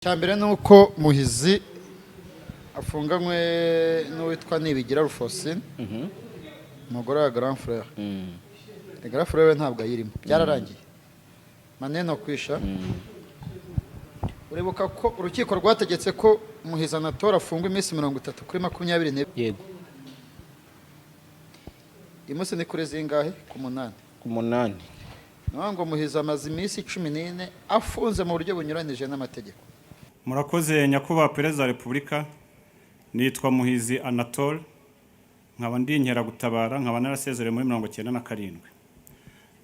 Icya mbere ni uko Muhizi afunganywe n'uwitwa Nibigira Rufosine, umugore wa Grand Frère. Grand Frère we ntabwo ayirimo, byararangiye maneno kwisha. Uribuka ko urukiko rwategetse ko Muhizi Anatole afungwa iminsi 30 kuri 22. Yego. Uyu munsi ni kuri zingahe? Ku 8. Ku 8. Ni ukuvuga ngo Muhizi amaze iminsi 14 afunze mu buryo bunyuranije n'amategeko. Murakoze, Nyakubahwa Perezida wa Repubulika. Nitwa Muhizi Anatole, nkaba ndi inkeragutabara, nkaba narasezerewe muri 97.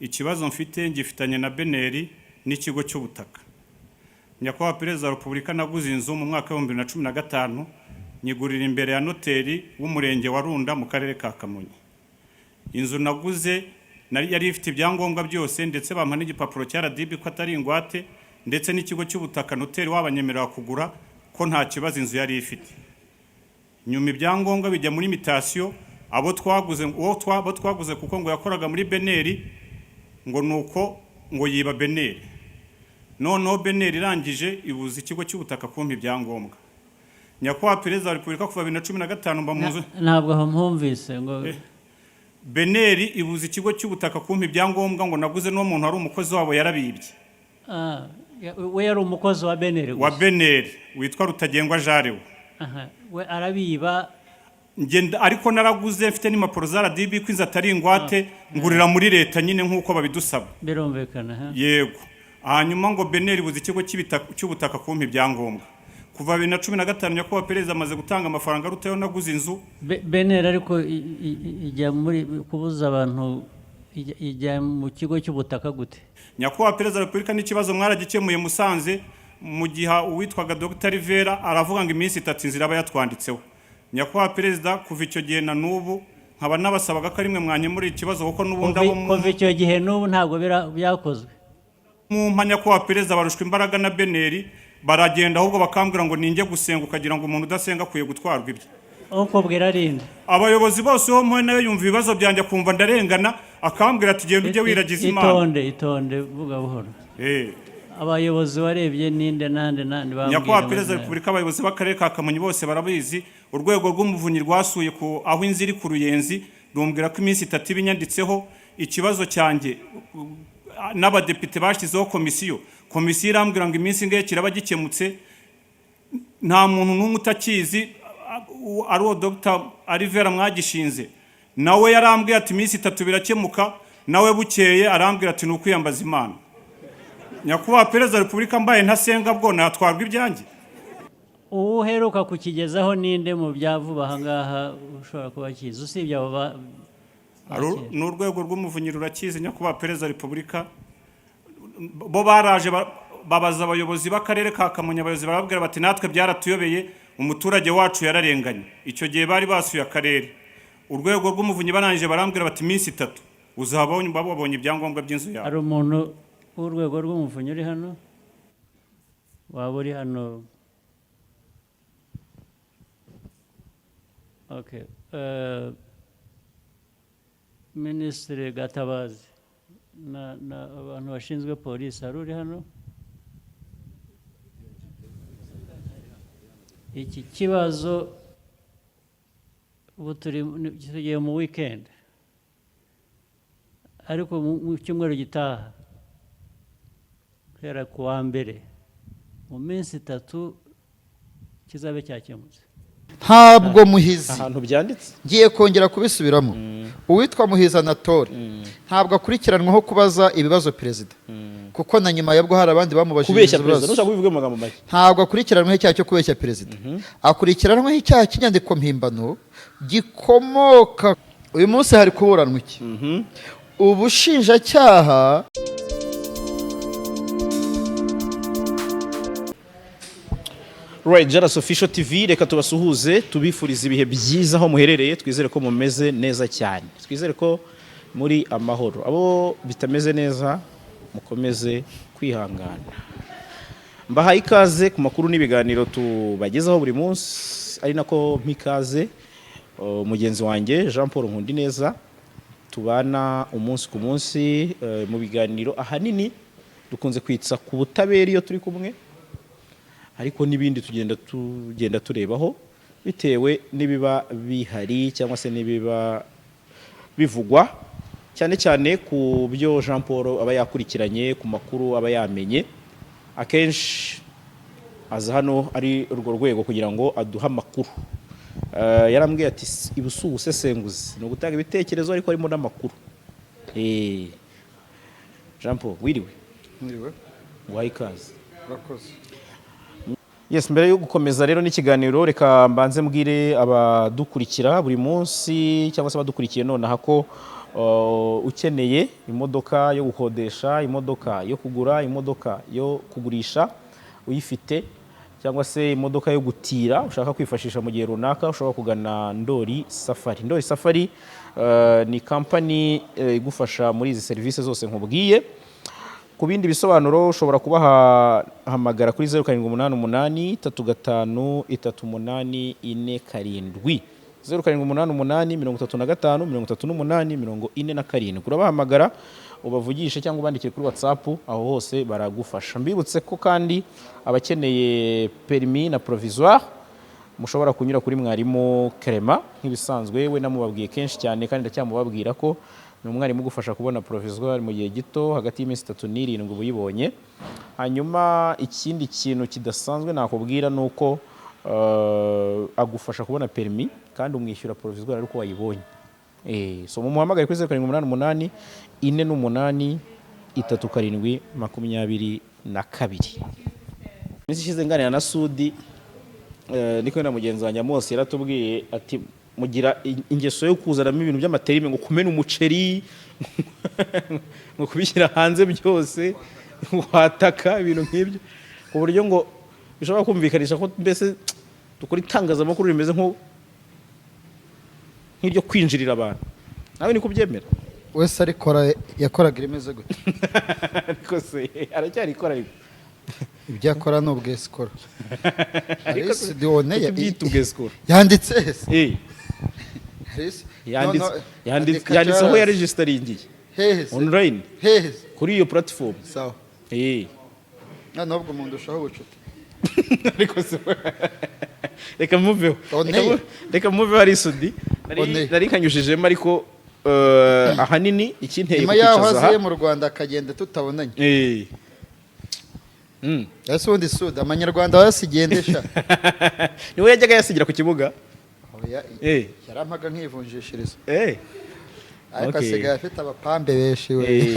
Ikibazo mfite ngifitanye na BNR n'ikigo cy'ubutaka. Nyakubahwa Perezida wa Repubulika, naguze inzu mu mwaka wa 2015, nyigurira imbere ya noteri w'Umurenge wa Runda mu Karere ka Kamonyi. Inzu naguze yari ifite ibyangombwa byose, ndetse bampa n'igipapuro cya RDB ko atari ingwate, ndetse n'ikigo cy'ubutaka, noteri wabanyemerera kugura, ko nta kibazo inzu yari ifite. Nyuma ibyangombwa bijya muri mutation, abo twaguze, abo twaguze, kuko ngo yakoraga muri BNR, ngo nuko ngo yiba BNR. Noneho BNR irangije ibuza ikigo cy'ubutaka kumpa ibyangombwa. Nyakubahwa Perezida wa Repubulika, kuva 2015 mba mu nzu. Ntabwo aho mpumvise ngo. BNR ibuza ikigo cy'ubutaka kumpa ibyangombwa, ngo naguze n'uwo muntu wari umukozi wabo yarabibye. Ah, we yari umukozi wa BNR wa gusa. BNR witwa Rutagengwa Jarewe. Aha, we arabiba. Ngenda ariko naraguze mfite n'impapuro za RDB ko inzu atari ingwate, ngurira muri leta nyine nk'uko babidusaba. Birumvikana, ha? Yego. Hanyuma ngo BNR ibuza ikigo cy'ubutaka kumpa ibyangombwa kuva 2015. Nyakubahwa Perezida, amaze gutanga amafaranga arutayo naguze inzu. BNR ariko ijya muri kubuza abantu, ijya mu kigo cy'ubutaka gute? Nyakubahwa Perezida wa Repubulika, n'ikibazo mwaragikemuye Musanze, mu gihe uwitwaga Dr Rivera aravuga ngo iminsi 3 inzira aba yatwanditseho. Nyakubahwa Perezida, kuva icyo gihe na n'ubu nkaba nabasabaga ko ari mwe mwanyemurira ikibazo, kuko n'ubundi abo Kuva icyo gihe n'ubu ntabwo byakozwe. Mu nyakubahwa Perezida, barushwa imbaraga na BNR, baragenda ahubwo bakambwira ngo ninjye gusenga, ukagira ngo umuntu udasenga akwiye gutwarwa ibye. Ukubwira arinde? Abayobozi bose uwo mpuye nawe yumva ibibazo byanjye, akumva ndarengana, akambwira ati: "Genda ujye wiragiza Imana." Itonde, itonde, vuga buhoro. Abayobozi warebye ninde, nande, nande? Bambwira Nyakubahwa Perezida wa amazina. Repubulika, abayobozi b'Akarere ka Kamonyi bose barabizi. Urwego rw'Umuvunyi rwasuye ku aho inzu iri ku Ruyenzi, rumbwira ko iminsi 3 iba inyanditseho. Ikibazo cyanjye n'abadepite bashyizeho komisiyo, komisiyo irambwira ngo iminsi ingahe kiraba gikemutse. Nta muntu n'umwe utakizi, ari uwo Dr Alivera mwagishinze, nawe yarambwiye ati: "Iminsi 3 birakemuka." Nawe bukeye arambwira ati: "Ni ukwiyambaza Imana." Nyakubahwa Perezida wa Repubulika, mbaye ntasenga bwo natwarwa ibyanjye? Uwo uheruka kukigezaho ninde mu bya vuba aha ngaha ushobora kuba akizi, usibye abo ba kera? Ni Urwego rw'Umuvunyi rurakizi, Nyakubahwa Perezida wa Repubulika. Bo baraje babaza abayobozi b'Akarere ka Kamonyi, abayobozi barababwira bati: "Natwe byaratuyobeye, umuturage wacu yararenganye." Icyo gihe bari basuye akarere, Urwego rw'Umuvunyi, barangije barambwira bati: "Iminsi 3 uzaba wabonye ibyangombwa by'inzu yawe." Hari umuntu w'Urwego rw'Umuvunyi uri hano? Waba uri hano? Okay. Minisitiri Gatabazi na abantu bashinzwe polisi, hari uri hano? Iki kibazo ubu tugiye mu weekend, ariko mu cyumweru gitaha, guhera ku wa mbere, mu minsi 3 kizabe cyakemutse. Ntabwo Muhizi Ahantu byanditse. Ngiye kongera kubisubiramo. Uwitwa Muhizi Anatole ntabwo akurikiranwaho kubaza ibibazo perezida, kuko na nyuma yabwo hari abandi bamubajije Kubeshya perezida. ibibazo. Ntushaka kubivuga mu magambo make. Ntabwo akurikiranwaho icyaha cyo kubeshya perezida, akurikiranwaho icyaha cy'inyandiko mpimbano gikomoka. Uyu munsi hari kuburanwa iki? Ubushinjacyaha Right, Jaras Official TV, reka tubasuhuze, tubifuriza ibihe byiza aho muherereye. Twizere ko mumeze neza cyane, twizere ko muri amahoro. Abo bitameze neza mukomeze kwihangana. Mbahaye ikaze ku makuru n'ibiganiro tubagezaho buri munsi, ari nako mpikaze mugenzi wanjye Jean Paul Nkundineza tubana umunsi ku munsi mu biganiro. Ahanini dukunze kwitsa ku butabera iyo turi kumwe. Ariko n'ibindi tugenda turebaho bitewe n'ibiba bihari cyangwa se n'ibiba bivugwa, cyane cyane ku byo Jean Paul aba yakurikiranye, ku makuru aba yamenye. Akenshi aza hano ari urwo rwego kugira ngo aduhe amakuru. Yarambwiye ati: "Ibu si ubusesenguzi, ni ugutanga ibitekerezo ariko harimo n'amakuru." Jean Paul, wiriwe? Mwiriwe. Nguhaye ikaze. Urakoze. Yes, mbere yo gukomeza rero n'ikiganiro, reka mbanze mbwire abadukurikira buri munsi cyangwa se abadukurikiye nonaha ko ukeneye imodoka yo gukodesha, imodoka yo kugura, imodoka yo kugurisha uyifite, cyangwa se imodoka yo gutira ushaka kwifashisha mu gihe runaka, ushobora kugana Ndoli Safari. Ndoli Safari ni kampani igufasha muri izi serivisi zose nkubwiye. Ku bindi bisobanuro ushobora kubahamagara kuri 0788353847, 0788353847. Urabahamagara ubavugishe cyangwa ubandikire kuri WhatsApp, aho hose baragufasha. Mbibutse ko kandi abakeneye permis na provisoire mushobora kunyura kuri mwarimu Clement nk'ibisanzwe. We namubabwiye kenshi cyane kandi ndacyamubabwira ko ni umwarimu ugufasha kubona provisoire mu gihe gito, hagati y'iminsi 3 na 7 uba uyibonye. Hanyuma ikindi kintu kidasanzwe nakubwira ni uko agufasha kubona permis kandi umwishyura provisoire ariko wayibonye. So mumuhamagare kuri 0788483722. Iminsi ishize nganira na Sudi, niko na mugenzi wanjye Amos yaratubwiye ati mugira ingeso yo kuzanamo ibintu by'ama termes, ngo kumena umuceri, ngo kubishyira hanze byose, wataka ibintu nk'ibyo, ku buryo ngo bishobora kumvikanisha ko mbese dukora itangazamakuru rimeze nk'iryo kwinjirira abantu. Nawe ni kubyemera? Wese arikora, yakoraga imeze gute? Ariko se aracyarikora ariko? Ibyo akora ni ubwesikoro. Ariko Alice Dione. Kuki byita ubwesikoro? Yanditse hese? Alice Yanditse. No, no, Yanditse. andika. Yanditse aho Charles. yaregisitaringiye. Hehe se? Online. Hehe se? Kuri iyo platform. Sawa. Noneho ubwo umuntu ushaho ubucuti. Ariko se reka muveho. Oneye. Reka muveho ari Sudi Oneye. nari kanyujijemo, ariko ahanini ikinteye Nyuma y'aho kukwicaza aha aziye mu Rwanda akagenda tutabonanye. Ese ubundi Sudi amanyarwanda wayasigendesha? Niwe yajyaga yasigira ku kibuga. Oya, yarampaga nkivunjishiriza. Ariko asigaye afite abapambe benshi we.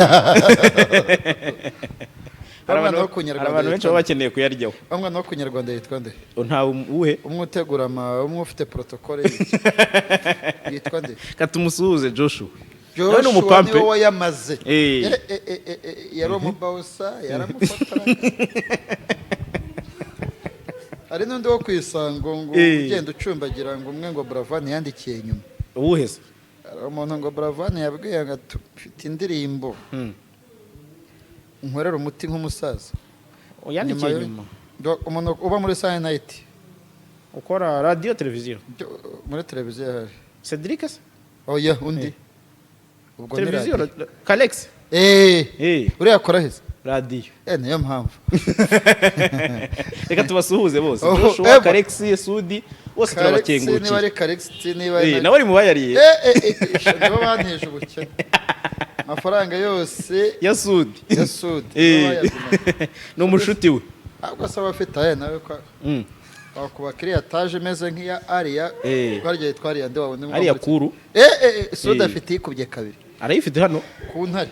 Hari Umwana abantu wo ku hari Nyarwanda abantu benshi yitwa baba nde? bakeneye kuyaryaho. Umwana wo ku Nyarwanda yitwa nde? Ntawe uwuhe? Umwe utegura ama, umwe ufite protocole yitwa nde? Katumusuhuze, Joshua. Nawe ni Joshua. umupampe. Niwe wayamaze. Yari umubawusa, yaramufotora. Hari n'undi wo ku Isango ngo ugenda ucumbagira, ngo umwe ngo Buravan yandikiye inyuma. Uwuhe se? Hari umuntu ngo Buravan yabwiye ngo mfite indirimbo, nkorera umuti nk'umusaza. Yandikiye inyuma? Umuntu uba muri Sunday Night. Ukora radiyo, televiziyo? Muri televiziyo hari. Cedric se? Oya, undi ubwo ni Televiziyo. radiyo. Kalex. Uriya akora heza. Radiyo. Niyo mpamvu. Reka tubasuhuze bose. Oh, Joshua, eba. Kalex, Sudi, bose Kalex niba turabakengurukiye. ari Kalex, niba ari Nawe ari mu bayariye. Nibo banteje ubukene, amafaranga yose Ya Sudi. Ya Sudi. Nibo bayagumanye. Ni umushuti we. Ahubwo asaba afite aya nawe ko wakubaka iriya etaje imeze nk'iya ariya twarya yitwa ariya nde wabona? Ariya kuru. Sudi afite ikubye kabiri. Arayifite hano. Ku ntare.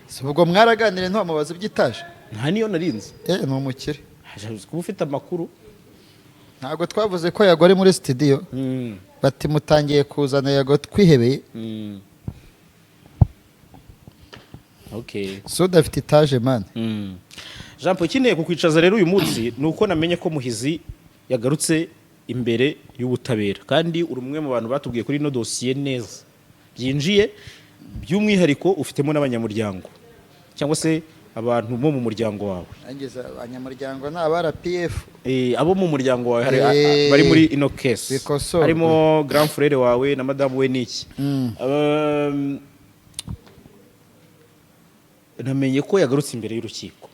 Si ubwo mwaraganiriye ntiwamubaza iby'itaje? Nta niyo narinzi. Ni umukire. Kuba ufite amakuru. Ntabwo twavuze ko Yago ari muri studio, bati mutangiye kuzana Yago twihebeye. Sudi afite etaje, man. Jean Paul, ikeneye kukwicaza rero uyu munsi ni uko namenye ko Muhizi yagarutse imbere y'ubutabera, kandi uri umwe mu bantu batubwiye kuri ino dosiye neza byinjiye, by'umwihariko ufitemo n'abanyamuryango cyangwa se abantu bo mu muryango wawe. Nangize abanyamuryango ni aba RPF. Abo mu muryango wawe hari bari muri ino case. Bikosorwe. Harimo grand frère wawe na madamu we n'iki. Namenye ko yagarutse imbere y'urukiko.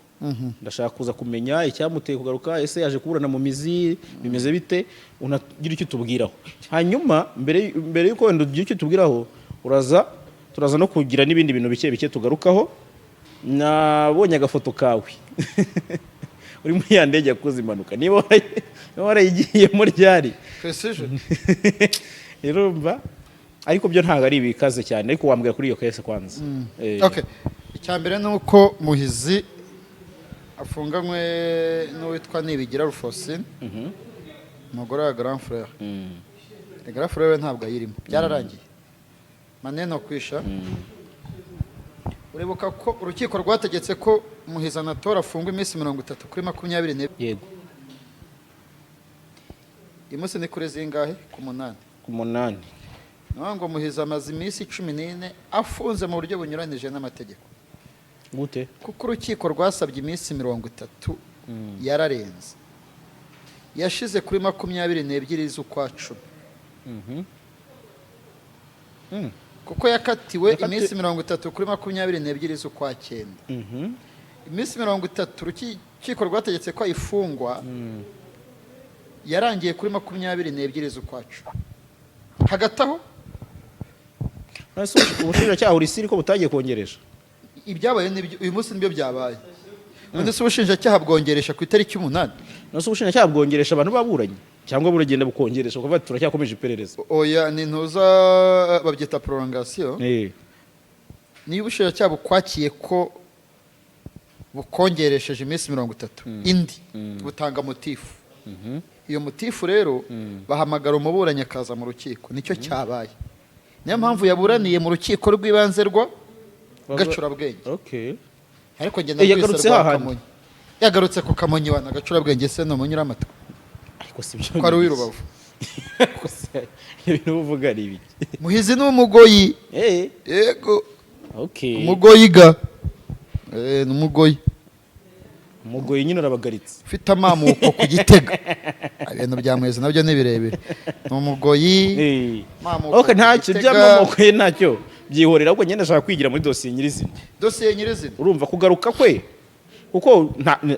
Ndashaka kuza kumenya icyamuteye kugaruka. Ese yaje kuburana mu mizi, bimeze bite? Unagira icyo utubwiraho. Hanyuma mbere y'uko wenda ugira icyo utubwiraho, uraza turaza no kugira n'ibindi bintu bike bike tugarukaho. Nabonye agafoto kawe uri muri ya ndege yakoze impanuka. Niba warayigiyemo ryari? Precision. Urumva, ariko byo ntabwo ari ibikaze cyane, ariko wambwira kuri iyo case kwanza. Okay, icya mbere ni uko Muhizi afunganywe n'uwitwa Nibigira Rufosine, umugore wa grand frère. Grand frère we ntabwo ayirimo, byararangiye, maneno kwisha. Uribuka ko urukiko rwategetse ko Muhizi Anatole afungwa iminsi 30 kuri 22. Yego. Uyu munsi ni kuri zingahe? Ku 8. Ku 8. Ni ukuvuga ngo Muhizi amaze iminsi 14 afunze mu buryo bunyuranije n'amategeko. Gute? Kuko urukiko rwasabye iminsi 30, yararenze, yashize kuri 22 z'ukwa 10, kuko yakatiwe iminsi 30 kuri 22 z'ukwa 9. Iminsi 30 urukiko rwategetse ko ayifungwa yarangiye kuri 22 z'ukwa 10. Hagati aho None se ubushinjacyaha uri siri ko butagiye kongeresha? Ibyabaye nibyo, uyu munsi nibyo byabaye. Ubundi se ubushinjacyaha bwongeresha ku itariki 8? None se ubushinjacyaha bwongeresha abantu baburanye, cyangwa buragenda bukongeresha bukavuga ati turacyakomeje iperereza? Oya, ni ntuza, babyita prolongation. Niba ubushinjacyaha bukwakiye ko bukongeresheje iminsi 30 indi, butanga motif. Iyo motif rero bahamagara umuburanyi akaza mu rukiko. Nicyo cyabaye, niyo mpamvu yaburaniye mu rukiko rw'ibanze rwa Gacurabwenge. Ariko njye Eh, yagarutse narwise rwa hahandi. Kamonyi. Yagarutse ku Kamonyi wana. Gacurabwenge se ni umunyuramatwi? Ariko si byo. Ko ari uw'i Rubavu. Ariko se ibintu uvuga ari ibiki? Muhizi ni umugoyi. Yego. Umugoyi ga. Ni umugoyi. Umugoyi nyine urabagaritse. Ufite amamuko ku Gitega. Ibintu bya Muhizi nabyo ni birebire, ni umugoyi. Mamuko Okay, ku ntacyo. Gitega. By'amamoko ye ntacyo, byihorera. Ahubwo ngenda ndashaka kwigira muri dosiye nyirizina. Dosiye nyirizina. Urumva kugaruka kwe, kuko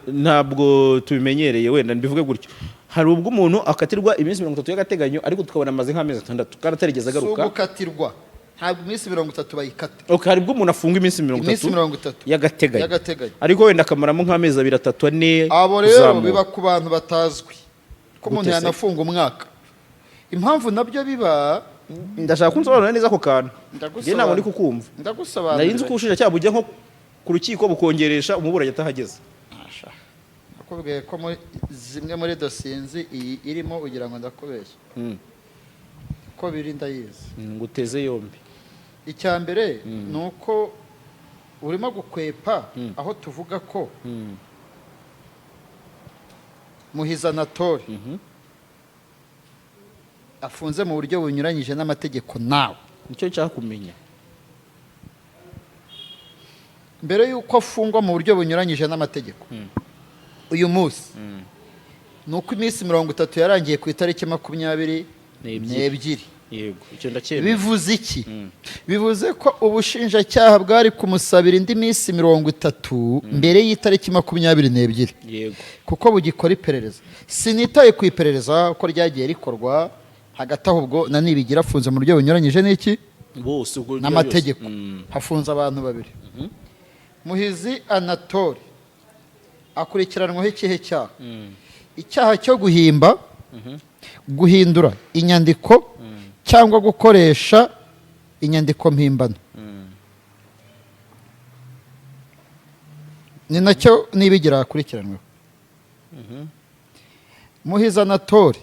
ntabwo tubimenyereye, wenda mbivuge gutyo, hari ubwo umuntu akatirwa iminsi 30 y'agateganyo, ariko tukabona amaze nk'amezi 6 kandi atarigeze Si agaruka. ugukatirwa, ntabwo iminsi 30 bayikata. Okay, hari ubwo umuntu afunga iminsi mirongo Iminsi itatu 30 y'agateganyo, y'agateganyo. ariko wenda akamaramo nk'amezi 2, 3, 4 Abo rero kuzamura. biba ku bantu batazwi, ko umuntu Gute se? yanafunga umwaka. Impamvu nabyo biba Ndashaka ko unsobanurira neza ako kantu. Njye ntabwo ndi kukumva. Nari nzi Ndagusobanurira. ko ubushinjacyaha bujya nko ku rukiko bukongeresha umuburanyi atahageze. Nakubwiye ko muri zimwe muri dosiye nzi, iyi irimo. Ugira ngo ndakubeshya? Ko biri ndayizi. Nguteze yombi. Icya mbere ni uko urimo gukwepa aho tuvuga ko Muhizi Anatole afunze mu buryo bunyuranyije n'amategeko nawe. Nicyo nshaka kumenya. Mbere y'uko afungwa mu buryo bunyuranyije n'amategeko uyu munsi, ni uko iminsi 30 yarangiye ku itariki makumyabiri N'ebyiri. n'ebyiri. Yego, icyo ndacyemera. Bivuze iki? Bivuze ko ubushinjacyaha bwari kumusabira indi minsi 30 mbere y'itariki 22, kuko bugikora iperereza. Sinitaye ku iperereza uko ryagiye rikorwa. Hagati aho ubwo na Nibigira afunze mu buryo bunyuranyije n'iki? Bose ubwo N'amategeko. Hafunze abantu babiri. Muhizi Anatole akurikiranwaho ikihe cyaha? Icyaha cyo guhimba, guhindura inyandiko cyangwa gukoresha inyandiko mpimbano. Ni nacyo Nibigira akurikiranweho. Muhizi Anatole,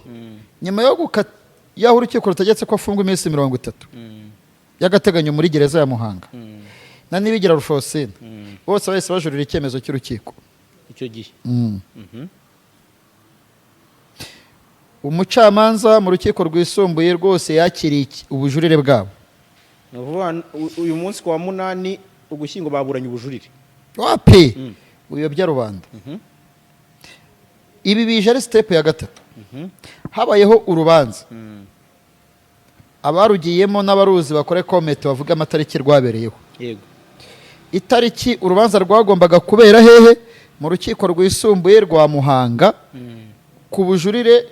nyuma yo gukata y'aho urukiko rutegetse ko afungwa iminsi 30 y'agateganyo muri gereza ya Muhanga, na Nibigira Rufosine, bose bahise bajurira icyemezo cy'urukiko. Icyo gihe. Umucamanza mu rukiko rwisumbuye rwose yakiriye ubujurire bwabo. Ni ukuvuga uyu munsi ku wa 8 Ugushyingo baburanye ubujurire. Wapi, uyobya rubanda. Ibi bije ari step ya gatatu. Habayeho urubanza, abarugiyemo n'abaruzi bakore comment, bavuge amatariki rwabereyeho. Itariki urubanza rwagombaga kubera hehe? Mu rukiko rwisumbuye rwa Muhanga, ku bujurire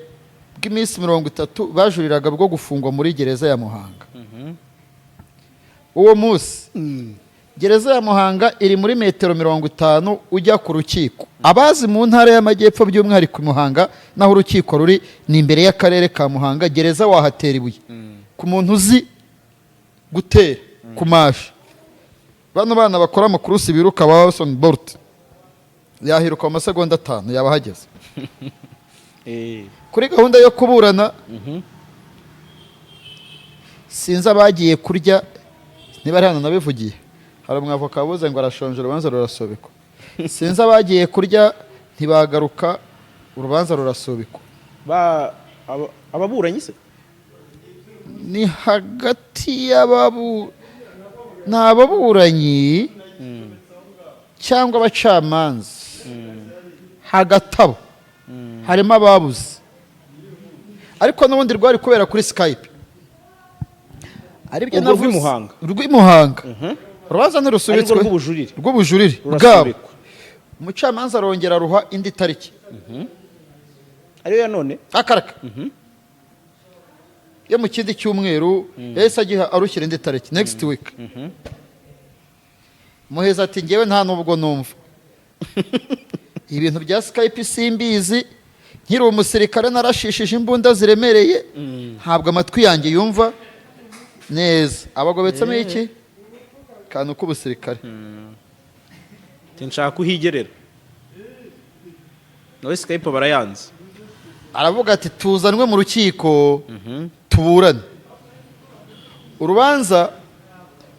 bw'iminsi 30 bajuriraga bwo gufungwa muri gereza ya Muhanga. Uwo munsi gereza ya Muhanga iri muri metero 50 ujya ku rukiko. Abazi mu Ntara y'Amajyepfo, by'umwihariko i Muhanga naho urukiko ruri, ni imbere y'akarere ka Muhanga. Gereza wahatera ibuye ku muntu uzi gutera kumasha. Bano bana bakora amakurusi biruka ba Usain Bolt, yahiruka mu masegonda 5 yaba ahageze. Kuri gahunda yo kuburana, sinzi abagiye kurya niba ari hano nabivugiye. Hari umwavoka wabuze ngo arashonje, urubanza rurasubikwa. Sinzi abagiye kurya ntibagaruka, urubanza rurasubikwa. Ababuranyi se? Ni hagati y'ababu, ni ababuranyi cyangwa abacamanza, hagati abo harimo ababuze, ariko n'ubundi rwari kubera kuri Skype, aribyo Urwo navuze. rw'i Muhanga. Rw'i Muhanga, urubanza ntirusubitswe. Arirwo rw'ubujurire. Rw'ubujurire bwabo. Rurasubikwa. Umucamanza arongera aruha indi tariki. Ariyo ya none. Akaraka yo mu kindi cyumweru, yahise agiha arushyira indi tariki next week. Muheza ati: "Ngewe nta nubwo numva ibintu bya Skype, simbizi. Nkiri umusirikare narashishije imbunda ziremereye, ntabwo amatwi yanjye yumva neza." Abagobetsemo iki kantu k'ubusirikare. Nshaka kuhigerera nawe, Skype barayanze. Aravuga ati: "Tuzanwe mu rukiko tuburane urubanza."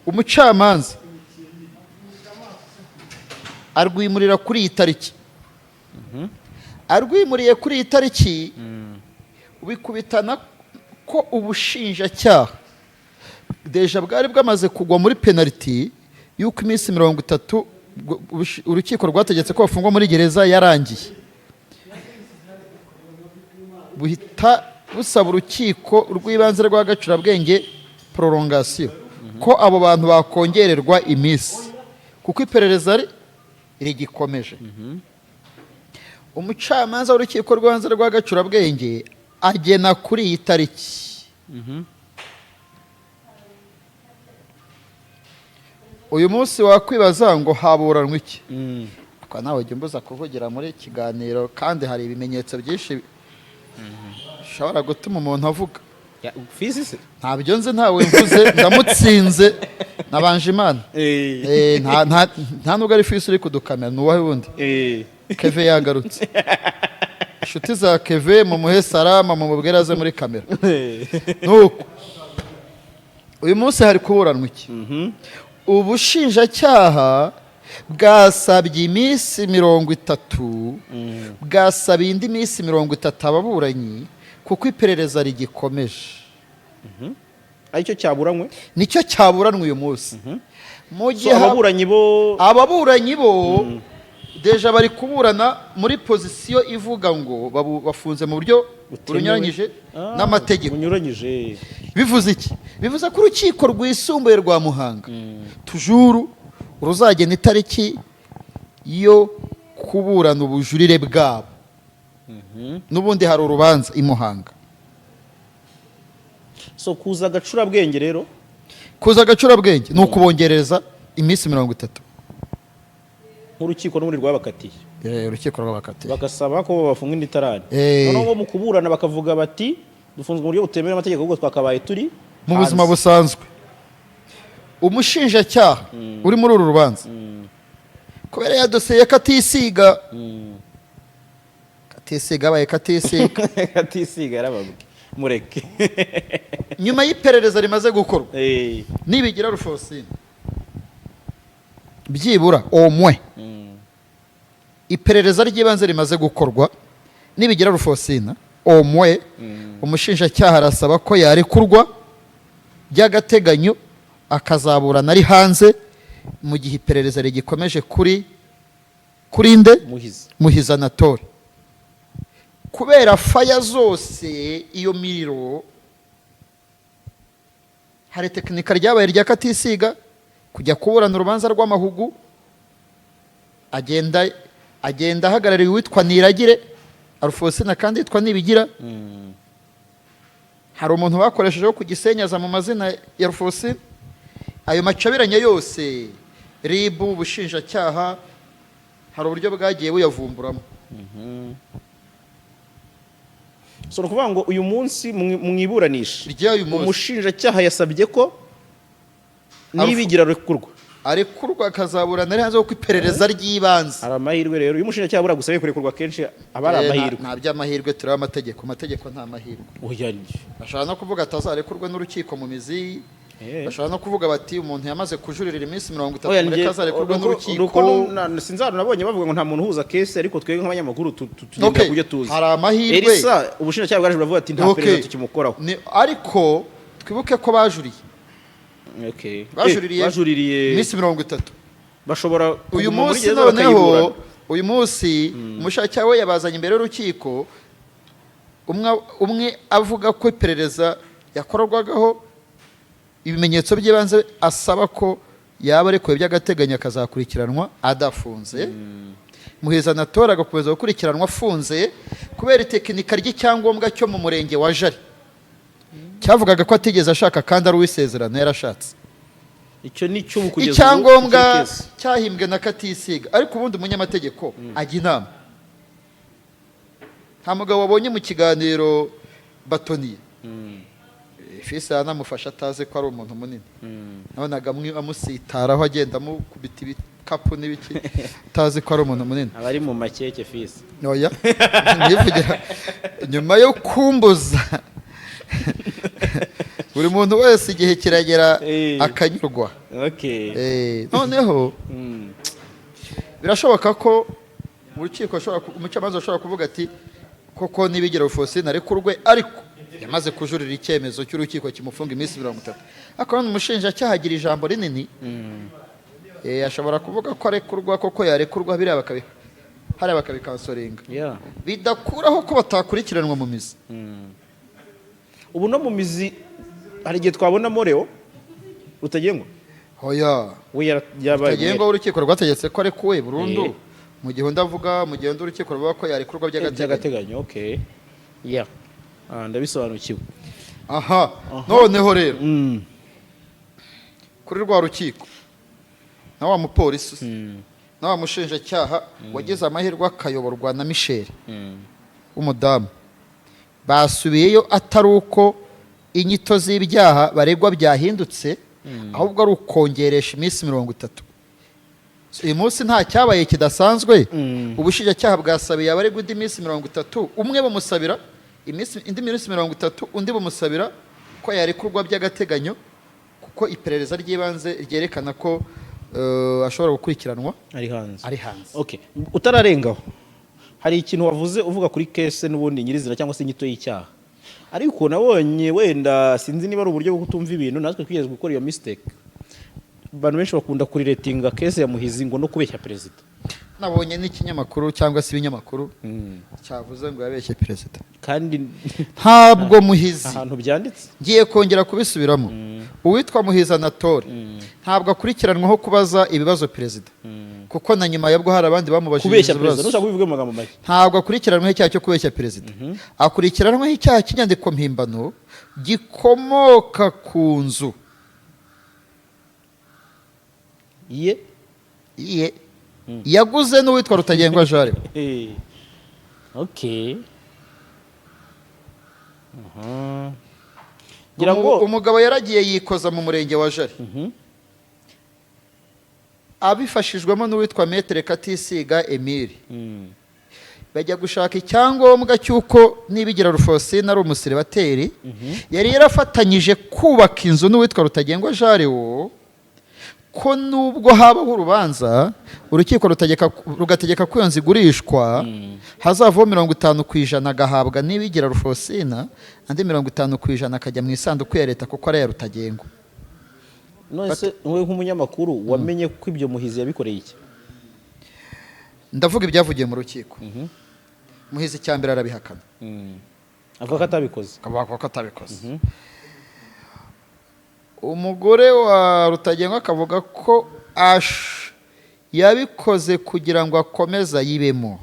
Umucamanza arwimurira kuri iyi tariki. Arwimuriye kuri iyi tariki, bikubitana ko ubushinjacyaha déjà bwari bwamaze kugwa muri penaliti y'uko iminsi 30 urukiko rwategetse ko bafungwa muri gereza yarangiye. Buhita busaba urukiko rw'ibanze rwa Gacurabwenge prolongation, ko abo bantu bakongererwa iminsi kuko iperereza rigikomeje. Umucamanza w'urukiko rw'ibanze rwa Gacurabwenge agena kuri iyi tariki. Uyu munsi wakwibaza ngo haburanwa iki? Ariko nawe jya umbuza kuvugira muri kiganiro, kandi hari ibimenyetso byinshi bishobora gutuma umuntu avuga. Fizi se? Ntabyo nzi, ntawe mvuze, ndamutsinze nabanje Imana. Nta nubwo ari fisi uri kudukamera, ni uwahe wundi? Keve yagarutse. Inshuti za Keve, mumuhe salama, mumubwire aze muri kamera. Nuko uyu munsi hari kuburanwa iki? Ubushinjacyaha bwasabye iminsi 30, bwasabiye indi minsi 30 ababuranyi kuko iperereza rigikomeje. Aricyo cyaburanywe? Nicyo cyaburanwe uyu munsi mu So, gihe ababuranyi bo? Ababuranyi bo déjà bari kuburana muri position ivuga ngo bafunze mu buryo Butemewe. bunyuranyije Ah, n'amategeko. Bunyuranyije. Bivuze iki? Bivuze ko urukiko rwisumbuye rwa Muhanga toujours ruzagena itariki yo kuburana ubujurire bwabo. N'ubundi hari urubanza i Muhanga. So kuza Agacurabwenge rero? Kuza Agacurabwenge ni ukubongereza iminsi 30. Nk'urukiko n'ubundi rwabakatiye. Urukiko rwabakatiye. Bagasaba ko bafunga indi tarani. Eh. Noneho bo mu kuburana bakavuga bati: "Dufunzwe mu buryo butemewe n'amategeko, ahubwo twakabaye turi mu buzima hanze." busanzwe. Umushinjacyaha uri muri uru rubanza, kubera ya dosiye ya Katisiga, Katisiga abaye Katisiga. Katisiga yarababwe, mureke. Nyuma y'iperereza rimaze gukorwa, nibigira Rufosine byibura omwe, iperereza ry'ibanze rimaze gukorwa, nibigira Rufosina omwe, umushinjacyaha arasaba ko yarekurwa by'agateganyo, akazaburana ari hanze mu gihe iperereza rigikomeje kuri nde? Muhizi. Muhizi Anatole. Kubera faya zose, iyo miriro, hari tekinika ryabaye rya Katisiga kujya kuburana urubanza rw'amahugu, agenda Agenda ahagarariye uwitwa Niragire Alphonsine kandi yitwa Nibigira. Hari umuntu bakoreshejeho ku Gisenyi aza mu mazina ya Alphonsine. Ayo macabiranya yose, RIB, ubushinjacyaha, hari uburyo bwagiye buyavumburamo. So ni ukuvuga ngo uyu munsi mu iburanisha ry'uyu munsi, umushinjacyaha yasabye ko Nibigira arekurwa. Arekurwa akazaburana ari hanze, kuko iperereza ry'ibanze Hari amahirwe rero iyo umushinjacyaha buriya gusabiye kurekurwa, kenshi aba ari amahirwe. Nta by'amahirwe, tureba amategeko. Amategeko nta mahirwe. Oya. Bashobora no kuvuga atazarekurwe n'urukiko mu mizi. Bashobora no kuvuga bati umuntu yamaze kujuririra iminsi 30, Oya, mureke azarekurwe n'urukiko. Nuko sinzi ahantu nabonye bavuga ngo nta muntu uhuza case, ariko twebwe nk'abanyamakuru tugendera ku byo tuzi. Hari amahirwe. Elisa, ubushinjacyaha bwaje buravuga ati nta perereza tukimukoraho. Ariko twibuke ko bajuriye. Bajuririye Bajuririye iminsi 30. Bashobora Uyu kuguma muri munsi gereza noneho, bakayiburana. uyu munsi umushinjacyaha we yabazanye imbere y'urukiko, umwe umwe avuga ko iperereza yakorwagaho ibimenyetso by'ibanze asaba ko yaba arekuwe by'agateganyo akazakurikiranwa adafunze. Muhizi Anatole agakomeza gukurikiranwa afunze kubera itekinika ry'icyangombwa cyo mu murenge wa Jari cyavugaga ko atigeze ashaka kandi ari uw'isezerano yarashatse. Icyo ni cyo ubu kugeza ubu Icyangombwa kikiri case. cyahimbwe na Katisiga. Ariko ubundi umunyamategeko ajya inama. Nta mugabo wabonye mu kiganiro batoniye fisi yanamufasha atazi ko ari umuntu munini, nabonaga amusitaraho, agenda amukubita ibikapu n'ibiki, atazi ko ari umuntu munini. Abari mu makeke fisi. Oya, ntivugira nyuma yo kumbuza. Buri muntu wese igihe kiragera akanyurwa. Noneho birashoboka ko mu rukiko umucamanza ashobora kuvuga ati koko Nibigira Alphonsine arekurwe, ariko yamaze kujurira icyemezo cy'urukiko kimufunga iminsi 30. Ariko nanone umushinjacyaha agira ijambo rinini. Ashobora kuvuga ko arekurwa, koko yarekurwa, biriya hariya bakabikansoringa, bidakuraho ko batakurikiranwa mu mizi. Ubu no mu mizi hari igihe twabonamo Leo Rutagengwa? Hoya. We yabaye Rutagengwa, urukiko rwategetse ko arekuwe burundu, mu gihe undi avuga, mu gihe undi urukiko ruvuga ko yarekurwa by'agateganyo. By'agateganyo, okay, yeah. Ah, ndabisobanukiwe. Aha noneho rero, kuri rwa rukiko na wa mupolisi na wa mushinjacyaha wagize amahirwe akayoborwa na Michel w'umudamu, basubiyeyo atari uko inyito z'ibyaha baregwa byahindutse, ahubwo ari ukongeresha iminsi 30. Uyu munsi nta cyabaye kidasanzwe. Ubushinjacyaha bwasabiye abaregwa indi minsi 30. Umwe bamusabira indi minsi 30, undi bamusabira ko yarekurwa by'agateganyo kuko iperereza ry'ibanze ryerekana ko ashobora gukurikiranwa ari hanze. Ari hanze. Okay, utararengaho, hari ikintu wavuze uvuga kuri case n'ubundi nyirizina cyangwa se inyito y'icyaha, ariko nabonye wenda sinzi niba ari uburyo bwo kutumva ibintu, natwe twigeze gukora iyo mistake. Abantu benshi bakunda kurelatinga case ya Muhizi ngo no kubeshya perezida. Nabonye n'ikinyamakuru cyangwa se ibinyamakuru cyavuze ngo yabeshye perezida. Kandi Ntabwo Muhizi ahantu byanditse. Ngiye kongera kubisubiramo: uwitwa Muhizi Anatole ntabwo akurikiranwaho kubaza ibibazo perezida, kuko na nyuma yabwo hari abandi bamubajije Kubeshya perezida. ibibazo. Nushaka kubivuga mu magambo make. Ntabwo akurikiranwaho icyaha cyo kubeshya perezida. Akurikiranwaho icyaha cy'inyandiko mpimbano gikomoka ku nzu ye ye yaguze n'uwitwa Rutagengwa Jare. Okay. Aha. Ngira ngo Umugabo yaragiye yikoza mu murenge wa Jari abifashijwemo n'uwitwa Maître Katisiga Emile, bajya gushaka icyangombwa cy'uko Nibigira Alphonsine ari umusiribateri, yari yarafatanyije kubaka inzu n'uwitwa Rutagengwa Jariwo, ko nubwo habaho urubanza urukiko rugategeka ko iyo nzu igurishwa, hazavaho 50% agahabwa Nibigira Alphonsine, andi 50% akajya mu isanduku ya leta kuko ari iya Rutagengwa. None se wowe nk'umunyamakuru wamenye ko ibyo Muhizi yabikoreye iki? Ndavuga ibyavugiye mu rukiko. Muhizi icya mbere arabihakana. Avuga ko atabikoze. Akavuga ko atabikoze. Umugore wa Rutagengwa akavuga ko Yabikoze kugira ngo akomeze ayibemo.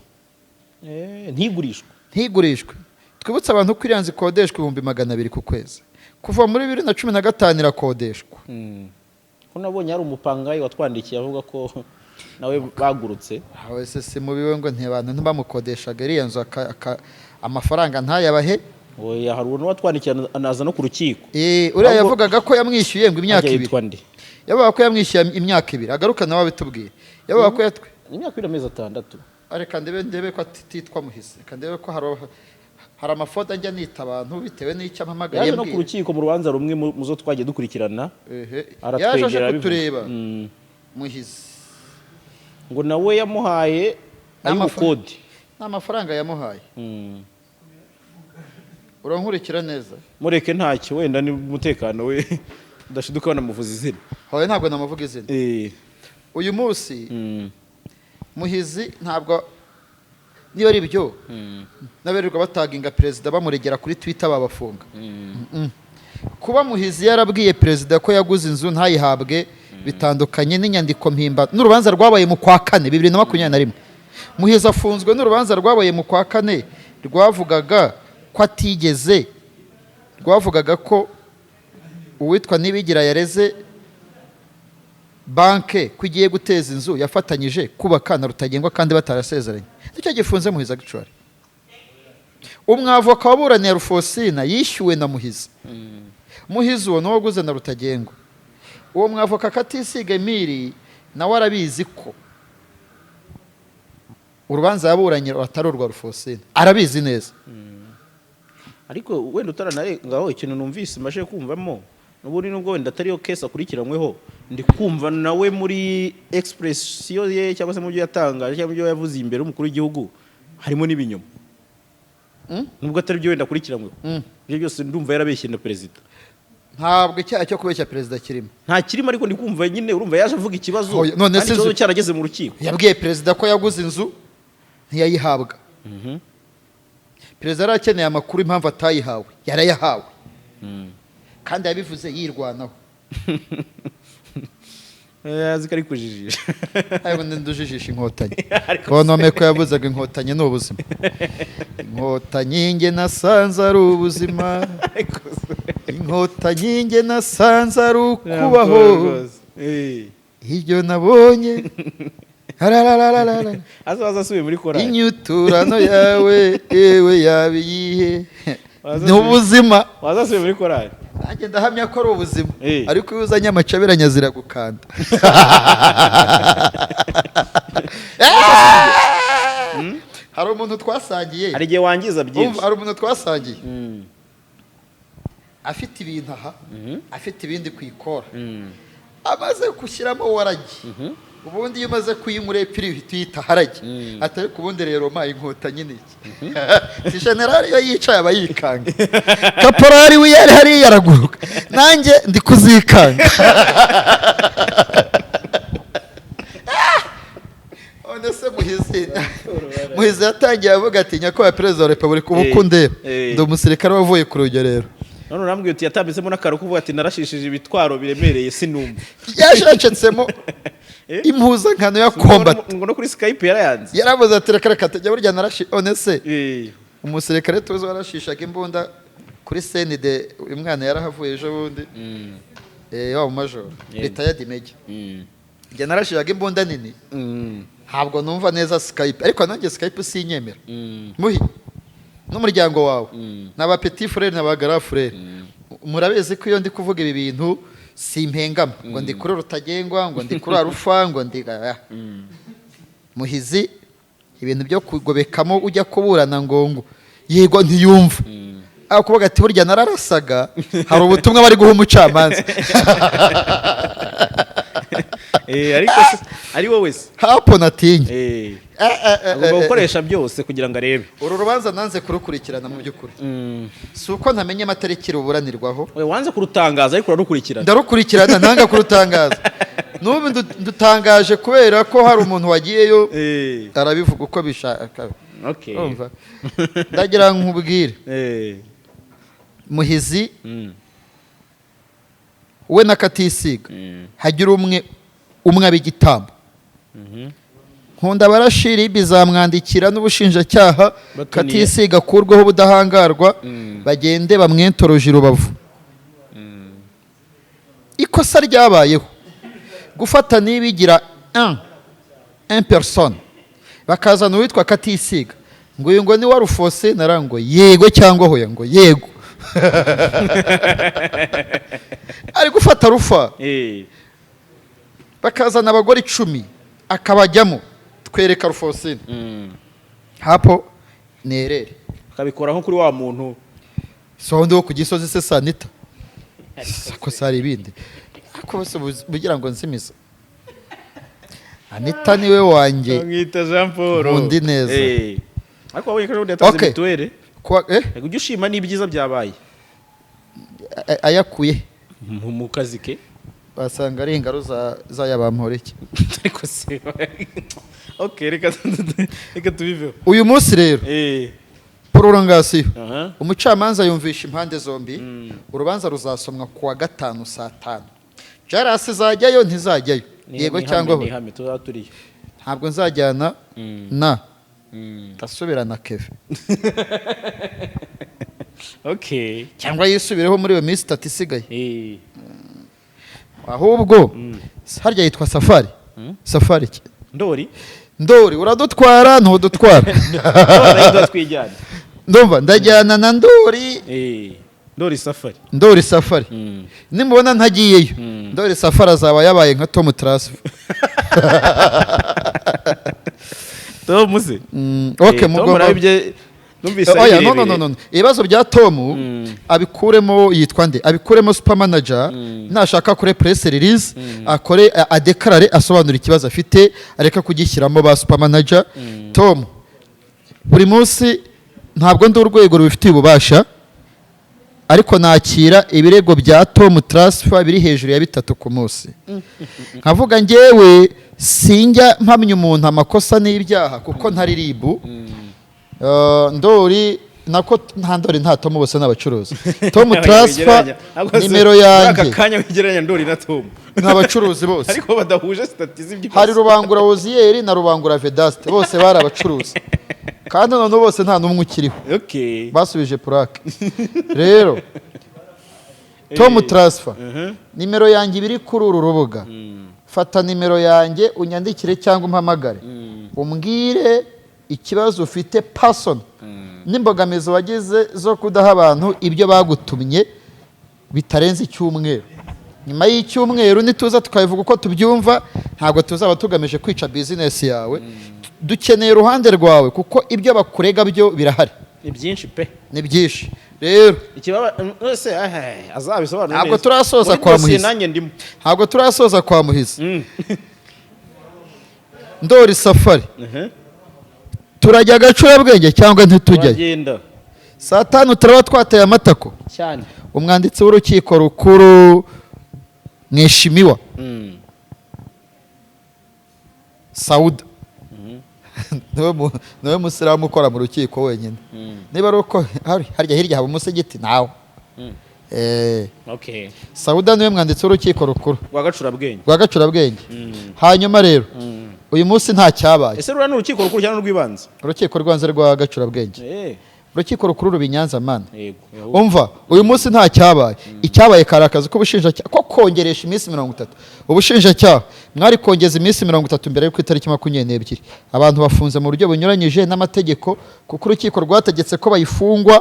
Ntigurishwe. Ntigurishwe. Twibutse abantu ko iriya nzu ikodeshwa 200,000 ku kwezi kuva muri 2015, irakodeshwa. Ko nabonye hari umupangayi watwandikiye avuga ko nawe bagurutse. Aho se si mubi we, ngo ntibantu ntibamukodeshaga iriya nzu amafaranga ntayabahe? Oya, hari umuntu watwandikiye anaza no ku rukiko. Uriya Ahubwo- yavugaga ko yamwishyuye ngo imyaka Ajya 2. yitwa nde? Yavugaga ko yamwishyuye imyaka 2, agaruka nawe abitubwiye. Yavugaga ko yatwe Imyaka 2, amezi 6. Reka ndebe ko atitwa Muhisi. Reka ndebe ko hari amafoto njya nita abantu bitewe n'icyo ampamagaye. Yaje no ku Mbwira. rukiko mu rubanza rumwe mu zo twagiye dukurikirana. Ehe. Yaje aje Aratwegera arabivuga. kutureba. Muhizi. Ngo nawe yamuhaye ay'ubukode. Ni amafaranga yamuhaye. Urankurikira neza? Mureke, ntacyo, wenda ni umutekano we, udashiduka banamuvuza izina. Hoya, ntabwo namuvuga izina. Uyu munsi Muhizi ntabwo, niba ari byo, n'abirirwa bataginga perezida bamuregera kuri Twitter babafunga. Kuba Muhizi yarabwiye perezida ko yaguze inzu ntayihabwe bitandukanye n'inyandiko mpimba n'urubanza rwabaye mu kwa kane 2021. Muhizi afunzwe n'urubanza rwabaye mu kwa kane rwavugaga ko atigeze, rwavugaga ko uwitwa Nibigira yareze banke ko igiye guteza inzu yafatanyije kubaka na Rutagengwa kandi batarasezeranye. Nicyo gifunze Muhizi. Agicwari umwavoka waburaniye Rufosina yishyuwe na Muhizi. Muhizi uwo niwo waguze na Rutagengwa. Uwo mwavoka Katisiga Emiri nawe arabizi ko urubanza yaburanye atari urwa Rufosina, arabizi neza. Ariko wenda utaranarengaho, ikintu numvise maje kumvamo n'ubundi, nubwo wenda atariyo case akurikiranyweho, ndi kumva nawe muri expression ye cyangwa se mu byo yatangaje cyangwa mu byo yavuze imbere y'umukuru w'igihugu harimo n'ibinyoma. Nubwo atari byo wenda akurikiranyweho, ibyo byose ndumva yarabeshye na perezida. Ntabwo icyaha cyo kubeshya perezida kirimo. Nta kirimo, ariko ndi kumva nyine, urumva yaje avuga ikibazo Oya, none kandi se ikibazo cyarageze mu rukiko. Yabwiye perezida ko yaguze inzu ntiyayihabwa. Perezida yari akeneye amakuru impamvu atayihawe, yarayahawe kandi yabivuze yirwanaho. Azi ko ari kujijisha. Ariko ndujijisha Inkotanyi. Bonome ko yabuzaga Inkotanyi ni ubuzima. Inkotanyi nge nasanze ari ubuzima, Inkotanyi nge nasanze ari ukubaho. Ibyo nabonye ararararara. Azaza asubiye muri korali. Inyiturano yawe ewe yaba iyihe? Ni ubuzima. Wazasubiye muri korali. Nanjye ndahamya ko ari ubuzima. Ariko iyo uzanye amacabiranya ziragukanda. Hari umuntu twasangiye. Hari igihe wangiza byinshi. Umva, hari umuntu twasangiye afite ibintu aha, afite ibindi ku ikora, amaze gushyiramo waragi. Ubundi iyo umaze kuyinywa urepfiri uhita uyita haragi. Atari ku bundi rero ma Inkotanyi ni iki? Si generali iyo yicaye aba yikanga, kaporari we yari hariya araguruka, nanjye ndi kuzikanga. None se Muhizi yatangiye avuga ati: "Nyakubahwa Perezida wa Repubulika, ubu ko undeba, ndi umusirikare wavuye ku rugerero." None urambwiye uti yatambitsemo n'akaro kuvuga ati narashishije ibitwaro biremereye sinumva. Yashacetsemo impuzankano ya combat. Ngo no kuri Skype yarayanze. Yaravuze ati: "Reka reka, tujya burya narashi." One se umusirikare tuzi warashishaga imbunda kuri CND, uyu mwana yarahavuye ejo bundi, wa majoro retired major. Njye narashishaga imbunda nini, ntabwo numva neza Skype, ariko nanjye Skype sinyemera. Muhi n'umuryango wawe n'aba petit frère n'aba grand frère murabizi ko iyo ndi kuvuga ibi bintu simpengama ngo ndi kuri Rutagengwa, ngo ndi kuri Arufa, ngo ndi Muhizi. Ibintu byo kugobekamo ujya kuburana ngo yego ntiyumva, aho kuvuga ati burya nararasaga, hari ubutumwa bari guha umucamanza. Ariko ari wowe se? Hapo natinye. Agomba gukoresha byose kugira ngo arebe. Uru rubanza nanze kurukurikirana mu by'ukuri, si uko ntamenye amatariki ruburanirwaho. We wanze kurutangaza ariko urarukurikirana. Ndarukurikirana, nanga kurutangaza. N'ubu ndutangaje kubera ko hari umuntu wagiyeyo arabivuga uko bishaka. Urumva? Ndagira nkubwire, Muhizi we na Katisiga, hagira umwe umwe aba igitambo. Nkunda barashiri bizamwandikira n'ubushinjacyaha. Batuniye. Katisiga akurweho ubudahangarwa, bagende bamwentoroje i Rubavu. Ikosa ryabayeho gufata Nibigira un personne, bakazana uwitwa Katisiga ngo uyu ngo ni wa Rufose narango yego cyangwa hoya ngo yego, ari gufata rufa. Bakazana abagore 10 akabajyamo, twereka Rufosine hapo nerere. Akabikora nko kuri wa muntu. Si wundi wo ku Gisozi se Sanita ko se hari ibindi, ariko bose bugira ngo nzimiza Anita niwe wanjye. Bamwita Jean Paul. Nkundi neza. Ariko wabonye ko ejo bundi yatanze mituweli. Ujye ushima n'ibyiza byabaye. Ayakuye mu kazi ke. Basanga ari ingaro za z'ayabamporiki. Ariko se, okay, reka tubiveho. Uyu munsi rero prolongation, Aha. umucamanza yumvisha impande zombi. Urubanza ruzasomwa ku wa gatanu saa 5. Jarasi izajyayo ntizajyayo? Yego cyangwa ni hoya? ihame tuzaba turiyo. Ntabwo nzajyana na ndasubira na Keve. Cyangwa yisubireho muri iyo minsi 3 isigaye. Ahubwo harya yitwa Safari, Safari ki? Ndori. Ndori, uradutwara ntudutwara? Ndori twijyana. Ndumva ndajyana na Ndori. Ndori Safari. Ndori Safari, nimubona ntagiyeyo, Ndori Safari azaba yabaye nka Tom Transfer. Tom se? Okay. Tom Mugomba nawe numvise ari Oya, no no. birebire. No, no, ibibazo bya Tom abikuremo, yitwa nde, abikuremo super manager. Nashaka akore press release, akore adekarare, asobanura ikibazo afite, areka kugishyiramo ba super manager. Tom, buri munsi ntabwo ndi urwego rubifitiye ububasha, ariko nakira ibirego bya Tom Transfer biri hejuru ya bitatu ku munsi. Nkavuga njyewe sinjya mpamya umuntu amakosa n'ibyaha kuko ntari RIB. Ndori nako nta Ndori nta Tom, bose ni abacuruzi. Tom Transfer, Ntabwo se- nimero muri aka yanjye. kanya wegeranya Ndori na Tom? Ni abacuruzi bose. Ariko badahuje sitati z'ibyo. Hari Rubangura Woziyeri na Rubangura Vedaste, bose bari abacuruzi, kandi noneho bose nta n'umwe ukiriho. Basubije purake. Rero Tom Transfer, nimero yanjye ibiri kuri uru rubuga. Fata nimero yanjye unyandikire cyangwa umpamagare, umbwire ikibazo ufite personal n'imbogamizi wagize zo kudaha abantu ibyo bagutumye bitarenze icyumweru. Nyuma y'icyumweru nituza tukabivuga uko tubyumva, ntabwo tuzaba tugamije kwica bizinesi yawe. Dukeneye uruhande rwawe kuko ibyo bakurega byo birahari. Ni byinshi pe. Ni byinshi rero. Ikibaba wese azabisobanura Ntabwo neza. turasoza Muri kwa dosiye Muhizi. nanjye ndimo. Ntabwo turasoza kwa Muhizi. Ndori Safari, turajya Agacurabwenge cyangwa ntitujyayo? Turagenda. Saa 5 turaba twateye amatako. Cyane. Umwanditsi w'urukiko rukuru Mweshimiwa Sauda, niwe musilamu ukora mu rukiko wenyine. Niba ari uko harya hirya haba umusigiti nawe. Sauda niwe mwanditsi w'urukiko rukuru Rwa Gacurabwenge. Rwa Gacurabwenge. Hanyuma rero uyu munsi nta cyabaye. Ese ruriya ni urukiko rukuru cyangwa urw'ibanze? Urukiko rwanze rwa Gacurabwenge. Urukiko rukuru ruba i Nyanza mana. Yego. Umva, uyu munsi nta cyabaye. Icyabaye kari akazi k'ubushinjacyaha ko kongeresha iminsi 30. Ubushinjacyaha mwari kongeza iminsi 30 mbere yo ku itariki 22. Abantu bafunze mu buryo bunyuranyije n'amategeko, kuko urukiko rwategetse ko bayifungwa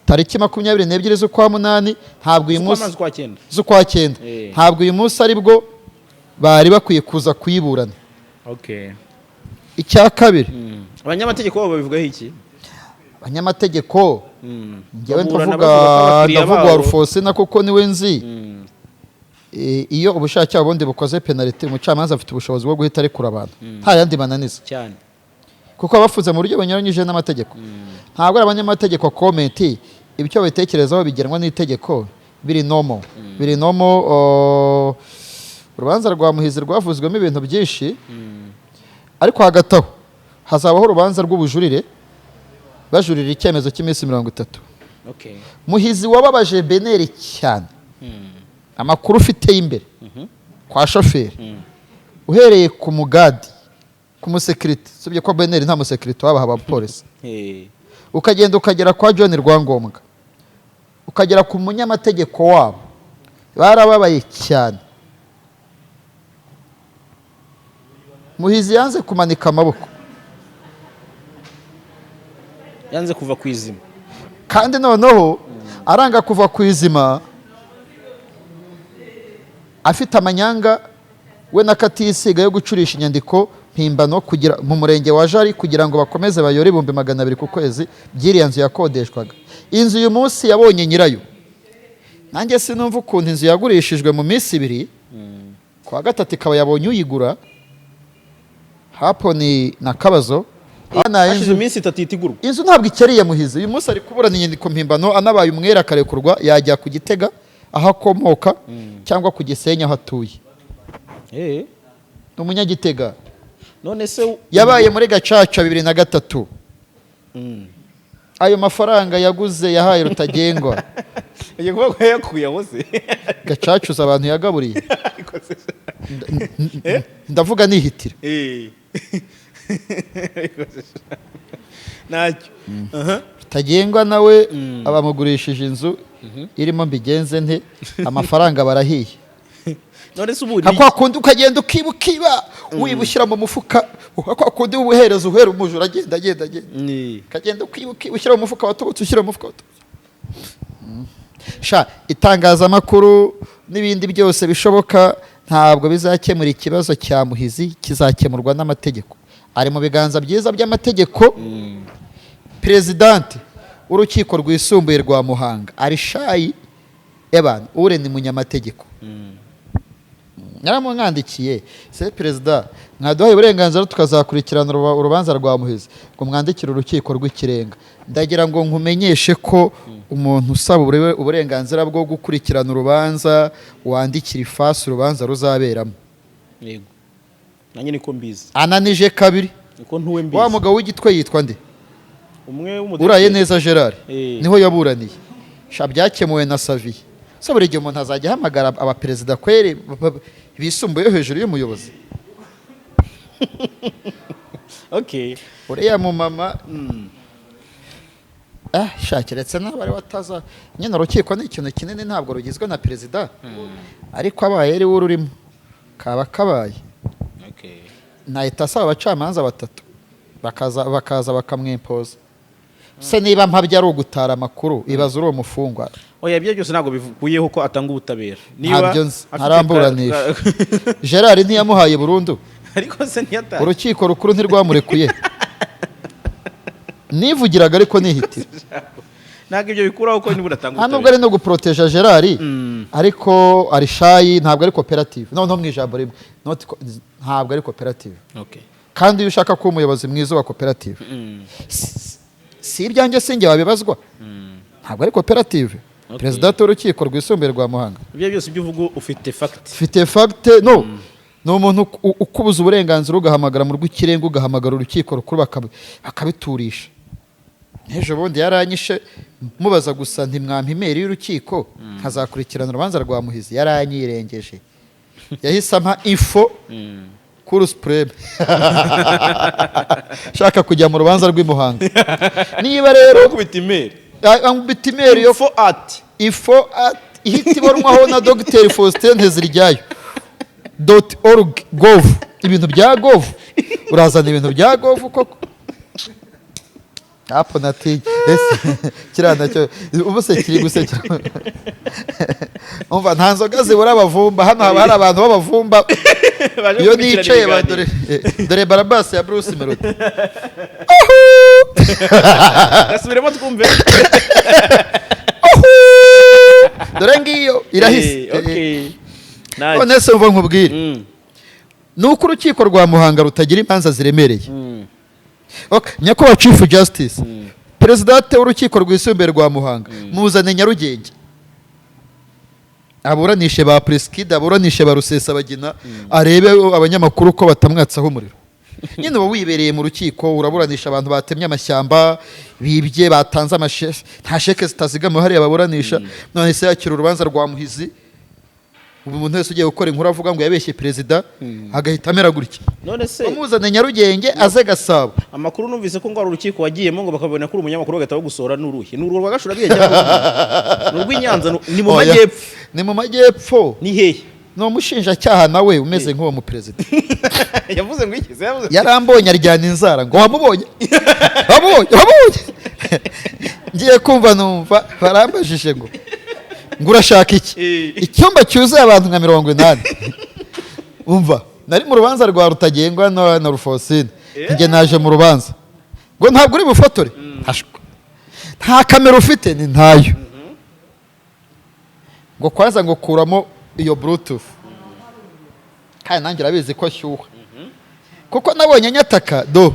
tariki 22 z'ukwa munani. Ntabwo uyu munsi Z'ukwa cyenda. Z'ukwa cyenda. Ntabwo uyu munsi ari bwo bari bakwiye kuza kuyiburana. Icya kabiri, Abanyamategeko babo babivugaho iki? Abanyamategeko, njyewe Baburana ndavuga bavuga ko abakiriya ndavuga wa babo- Rufosina kuko niwe nzi. Iyo ubushinjacyaha bundi bukoze penaliti, umucamanza afite ubushobozi bwo guhita arekura abantu nta yandi mananiza, Cyane. kuko abafunze mu buryo bunyuranyije n'amategeko. Ntabwo ari abanyamategeko comment, ibyo babitekerezaho bigenwa n'itegeko. Biri normal, biri normal. Urubanza rwa Muhizi rwavuzwemo ibintu byinshi, ariko hagati aho hazabaho urubanza rw'ubujurire, bajurira icyemezo cy'iminsi 30. Muhizi wababaje BNR cyane. Amakuru ufite y'imbere kwa shoferi, uhereye ku mugadi. Ku musekirite, usibye ko BNR nta musekirite waba, haba abapolisi. Ukagenda ukagera kwa John Rwangombwa, ukagera ku munyamategeko wabo, barababaye cyane. Muhizi yanze kumanika amaboko. Yanze kuva ku izima. Kandi noneho aranga kuva ku izima afite amanyanga we na Katisiga yo gucurisha inyandiko mpimbano kugira mu murenge wa Jari, kugira ngo bakomeze bayore 200,000 ku kwezi by'iriya nzu yakodeshwaga. Inzu uyu munsi yabonye nyirayo. Nanjye sinumva ukuntu inzu yagurishijwe mu minsi 2, kuwa gatatu ikaba yabonye uyigura. Hapo ni na kabazo. Hashize iminsi 3 itigurwa. Inzu ntabwo ikeriye Muhizi. Uyu munsi ari kuburana inyandiko mpimbano, anabaye umwere akarekurwa yajya ku Gitega aho akomoka cyangwa ku Gisenyi aho atuye. Ni umunyagitega. None se yabaye muri Gacaca 2003. Ayo mafaranga yaguze yahaye Rutagengwa. Ugiye kuvuga ko yakuye aho se? Gacaca abantu yagaburiye. Ndavuga nihitira. Ntacyo. Rutagengwa nawe abamugurishije inzu irimo mbigenze nte, amafaranga barahiye. None se ubu Kwa kundi ukagenda ukiba ukiba wiba ushyira mu mufuka, kwa kundi ubuhereza uhera umujura agenda agenda agenda. Ukagenda ukiba ukiba ushyira mu mufuka watobotse, ushyira mu mufuka watobotse. Sha, itangazamakuru n'ibindi byose bishoboka ntabwo bizakemura ikibazo cya Muhizi, kizakemurwa n'amategeko. Ari mu biganza byiza by'amategeko. Presidente w'urukiko rwisumbuye rwa Muhanga Arishayi Eban ure ni munyamategeko. Naramwandikiye, se perezida mwaduhaye uburenganzira tukazakurikirana urubanza rwa Muhizi, ngo mwandikire urukiko rw'ikirenga. Ndagira ngo nkumenyeshe ko umuntu usaba uburenganzira bwo gukurikirana urubanza wandikira ifasi urubanza ruzaberamo. Yego. Nanjye niko mbizi. Ananije kabiri. Niko ntuwe mbizi. Wa mugabo w'igitwe yitwa nde? Umwe w'umudepite. Uraye neza Gerard. Niho yaburaniye. Sha byakemuwe na Saviye. So buri gihe umuntu azajya ahamagara abaperezida kwere bisumbuye hejuru y'umuyobozi. Okay. Uriya mu mama sha keretse n'abari bataza nyine. Urukiko ni ikintu kinini, ntabwo rugizwe na perezida, ariko abaye ari we ururimo kaba kabaye. Okay. Nahita asaba abacamanza batatu bakaza bakamwimpoza. Se niba mpabya ari ugutara amakuru, ibaza uri umufungwa. Oya, ibyo byose ntabwo bikuyeho ko atanga ubutabera. Ntabyo nzi, ntaramburanisha. Gerard ntiyamuhaye burundu. Ariko se ntiyataye. Urukiko rukuru ntirwamurekuye. Nivugiraga ariko nihitira. Ntabwo ibyo bikuraho ko nibura atanga ubutabera. Nubwo ari no guproteja Gerard, ariko Arishayi ntabwo ari koperative. No mu ijambo rimwe, ntabwo ari koperative. Okay. Kandi iyo ushaka kuba umuyobozi mwiza wa koperative, si ibyanjye sinjye wabibazwa. Ntabwo ari koperative. Perezida w'urukiko rwisumbuye rwa Muhanga. Ibyo byose ibyo uvuga ufite fact. Ufite fact. No. Ni umuntu ukubuza uburenganzira ugahamagara mu rw'ikirenga, ugahamagara urukiko rukuru bakabiturisha. Ejo bundi yaranyishe mubaza gusa nti mwampa imeri y'urukiko nkazakurikirana urubanza rwa Muhizi, yaranyirengeje. Yahise ampa info kuri Supreme. Shaka kujya mu rubanza rw'i Muhanga. Niba rero kubita imeri. Ambita imeri yo Info at info at ihita ibonwaho na Dr Faustin Nteziryayo .org gov. Ibintu bya gov, urazana ibintu bya gov koko. Apo nati ese kiriya nacyo ubu se kiri gusekera. Umva, nta nzoga zibura abavumba hano, haba hari abantu b'abavumba. Iyo nicaye ba dore Barabasi ya Bruce Melody. Gasubiremo twumve. Dore ngiyo irahise. Okay. None se mva nkubwire, nuko urukiko rwa Muhanga rutagira imanza ziremereye. Okay, nyakubahwa Chief Justice, Perezidante w'urukiko rwisumbuye rwa Muhanga, muzane Nyarugenge aburanishe ba Preskid, aburanishe ba Rusesabagina, arebe abanyamakuru ko batamwatsaho umuriro. Nyine uba wibereye mu rukiko uraburanisha abantu batemye amashyamba, bibye, batanze nta sheke zitazigamiwe hariya baburanisha. None se yakira urubanza rwa Muhizi Ubu umuntu wese ugiye gukora inkuru avuga ngo yabeshye perezida, agahita amera gutya. None se Bamuzane Nyarugenge, aze Gasabo. Amakuru numvise ko ngo hari urukiko wagiyemo, ngo bakabona ko uri umunyamakuru, bagahita bagusohora, n'uruhe? Ni urwo rwa Gashurabwenge cyangwa ni urw'i Nyanza? Ni mu Oya. majyepfo? Ni mu majyepfo. Ni hehe? Ni umushinjacyaha nawe umeze nk'uwo muperezida. Yavuze ngo iki se? Yavuze Yarambonye aryana inzara ngo: "Wamubonye, wamubonye, wamubonye?" Ngiye kumva numva barambajije ngo urashaka iki? Icyumba cyuzuye abantu nka 80. Umva, nari mu rubanza rwa Rutagengwa na Rufosine. Njye naje mu rubanza, ngo ntabwo uri bufotore. Hashwe. Nta kamera ufite? Ni ntayo. Ngo kwanza ngo kuramo iyo bluetooth, kandi nanjye urabizi ko shyuha, kuko nabonye nyataka do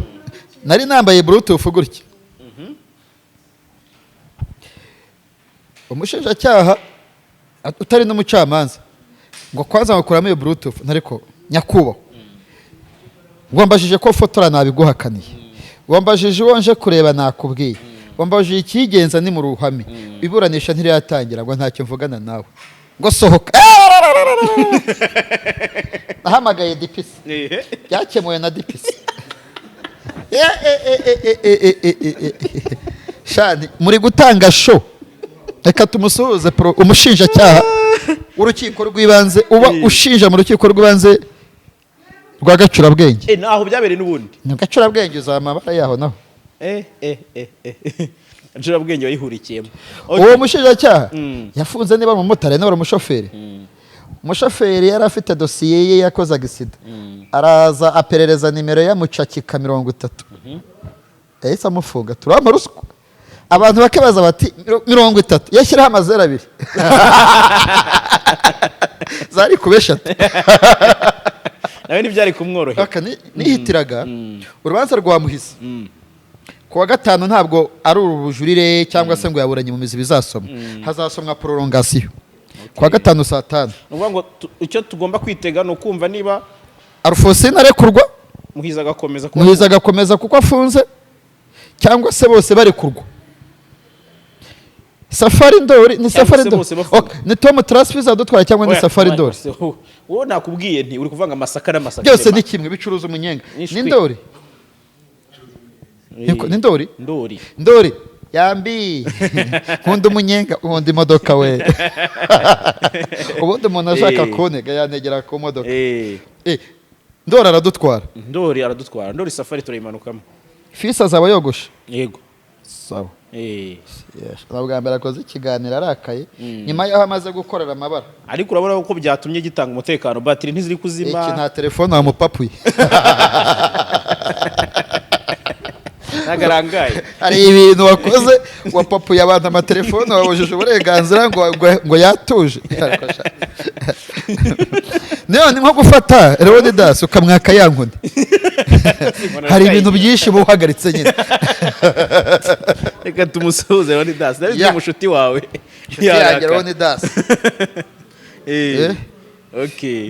nari nambaye bluetooth gutya. Umushinjacyaha utari n'umucamanza ngo kwanza ngakuramo iyo bluetooth. Ariko nyakubahwa, wambajije ko fotora, nabiguhakaniye. Wambajije uwo nje kureba, nakubwiye. Wambajije ikigenza, ni mu ruhame, iburanisha ntiratangira. Ngo ntacyo mvugana nawe, ngo sohoka. Nahamagaye DPC, byakemuwe na DPC. Shani muri gutanga show. Reka tumusuhuze, umushinjacyaha w'urukiko rw'ibanze, uba ushinja mu rukiko rw'ibanze rwa Gacurabwenge. Naho byabereye n'ubundi. Ni Gacurabwenge, uzi amabara yaho naho. Gacurabwenge wayihurikiyemo. Uwo mushinjacyaha yafunze niba ari umumotari, niba ari umushoferi. Umushoferi yari afite dosiye ye, yakozaga isida, araza aperereza nimero ya mucakika 30, yahise amufunga. Turampa ruswa. Abantu bakibaza bati 30 yashyiraho amazeru abiri zari kuba 3. Nawe ntibyari kumworohera. Aka nihitiraga urubanza rwa Muhizi ku wa gatanu. Ntabwo ari ubujurire cyangwa se ngo yaburanye mu mizi bizasomwa, hazasomwa prolongation ku wa gatanu saa 5. Ni ukuvuga ngo icyo tugomba kwitega ni ukumva niba Alphonsine arekurwa, Muhizi agakomeza kuba Muhizi agakomeza kuko afunze, cyangwa se bose barekurwa. Safari Ndori ni Cyangwa Safari se Ndori. bose bafunga. Ok, ni Tom Transfer izadutwara cyangwa ni Oya, Safari oya, Ndori? se, wowe nakubwiye nti uri kuvanga amasaka n'amasaka. Byose ni kimwe, bicuruza umunyenga. N'ishwi. Ni Ndori. Ni Ndori. Ndori. Ndori yambi, nkunda umunyenga, nkunda imodoka we. Ubundi umuntu ashaka kuntega yanegera ku modoka. Ndori aradutwara. Ndori aradutwara, Ndori Safari turayimanukamo. Fisi azaba yogoshe? Yego. Sawa. Yes. Ni ubwa mbere akoze ikiganiro arakaye nyuma y'aho amaze gukorera amabara. Ariko urabona ko byatumye gitanga umutekano, batiri ntiziri kuzima. Iki nta telefone wamupapuye. Ntabwo arangaye. Hari ibintu wakoze, wapapuye abantu amatelefone, wabujije uburenganzira ngo yatuje. Ariko sha. Niyo ni nko gufata Leonidas ukamwaka ya nkoni. Hari ibintu byinshi uba uhagaritse nyine. Reka tumusuhuze Leonidas, ndabizi Yeah. ni umushuti wawe. Inshuti yanjye Leonidas.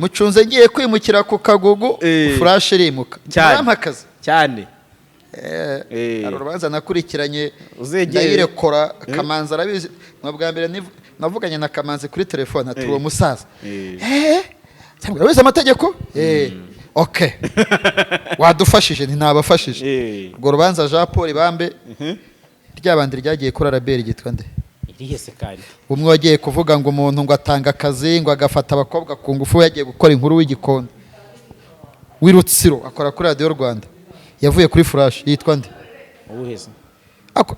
Mucunze, ngiye kwimukira ku Kagugu. Flash irimuka. Cyane. Murampa akazi. Cyane. Hari urubanza nakurikiranye, Uzegere. ndayirekora. Kamanzi arabizi, ni ubwa mbere navuganye na Kamanzi kuri telefone, ati uwo musaza, cyangwa urabizi amategeko, okay, wadufashije. Ntinabafashije. Urwo rubanza Jean Paul Bambe, ryabandi ryagiye kuri Araberi, ryitwa nde? Irihe se kandi? Umwe wagiye kuvuga ngo umuntu ngo atanga akazi, ngo agafata abakobwa ku ngufu, yagiye gukora inkuru w'Igikondo w'i Rutsiro, akora kuri Radiyo Rwanda, yavuye kuri Flash, yitwa nde? Uwuhe se? Ako,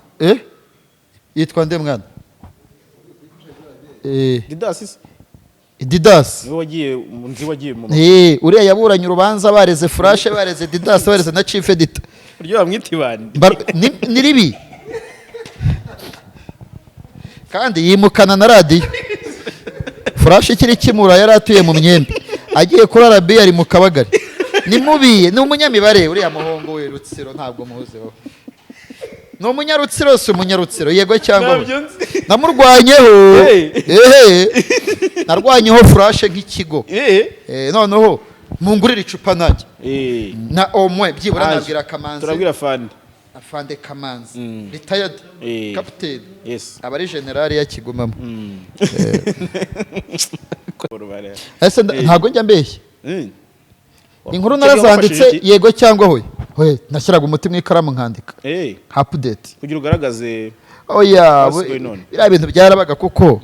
yitwa nde mwana? Didasi se? Didas. Niwe wagiye mu nzi, wagiye mu Uriya yaburanye urubanza bareze Flash, bareze Didas, bareze na chief editor. Buryo bamwita ibandi. Ni ribi kandi yimukana na radiyo Flash ikiri kimura. Yari atuye mu Myembe, agiye kuri Arabiya, ari mu Kabagari. Ni mubiye, ni umunyamibare uriya muhungu we Rutsiro. Ntabwo muhuzeho, ni umunyarutsiro, si umunyarutsiro? Yego cyangwa oya? Ntabyo nzi. Namurwanyeho. Hey. Ehe, narwanyeho Flash nk'ikigo. Noneho mungurire icupa nanjye na omwe byibura. Aje. Nabwira Kamanzi. Turabwira fandi. Afande Kamanzi, retired captain, aba ari generali yakigumamo. Ese ntabwo njya mbeshya? Inkuru Icyo gihe narazanditse. wafashije iki? Yego cyangwa hoya? Hoya, nashyiraga umuti mu ikaramu nkandika update. Kugira ugaragaze Oya. what's going on? Biriya bintu byarabaga kuko